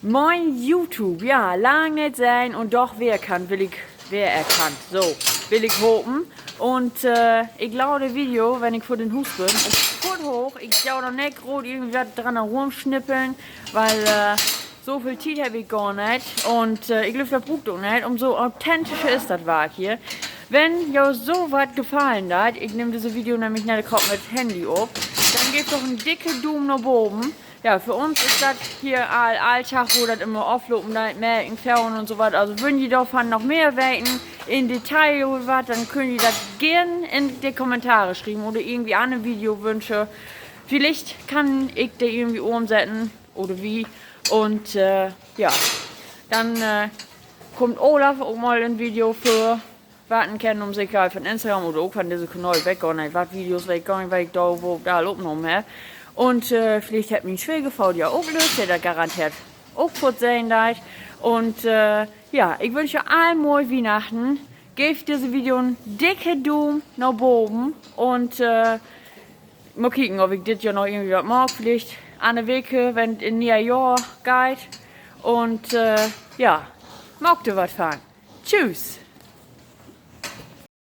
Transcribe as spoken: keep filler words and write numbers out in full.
Moin YouTube, ja, lang neet sehn un doch weerkannt, will ik, weererkannt, so, will ik hopen. Un ik laad de Video, wenn ik vör den Huus bün, ok foort hooch. Ik do dor neet groot irgendwie wat dran rumsnippeln, weil so veel Tiet heff ik gor neet. Un ik glööv, dat bruukt ok neet. Üm so authentischer is dat Wark hier. Wenn jo so wat gefallen deit, ik nehm disse Video nämlich nett graad mit Handy op, denn geevt doch en dicke Duum na boven. Ja, för uns is dat hier all Alldag, wo dat immer oflopen deit, Melken, Fohren un so wat. Also wenn ji dorvan noch mehr weten, in Detail oder wat, denn köönt ji dat geern in de Kommentare schrieven oder irgendwie anner Videowünsche. Villicht kann ik de irgendwie umsetten oder wi. Un ja, denn kummt Olaf ok mal in Video vör. Warten kennt üm Sekerheit von Instagram oder ok von disse Kanal, weet gor neet, wat Videos, weet gor neet, wat ik do, wo ik dat all opnahmen hebb. Un villicht hett mien Swiegervader ja ok Lüst, de dat garanteert ok foort sehn deit. Un ja, ik wünsch jo all moi Wiehnachten. Geevt disse Video en dicke Duum na boven un mal kieken, of ik dit Johr noch irgendwie wat maak. Villicht anner Week, wenn 't in nee Johr geiht. Un ja, maakt dor wat van. Tschüss.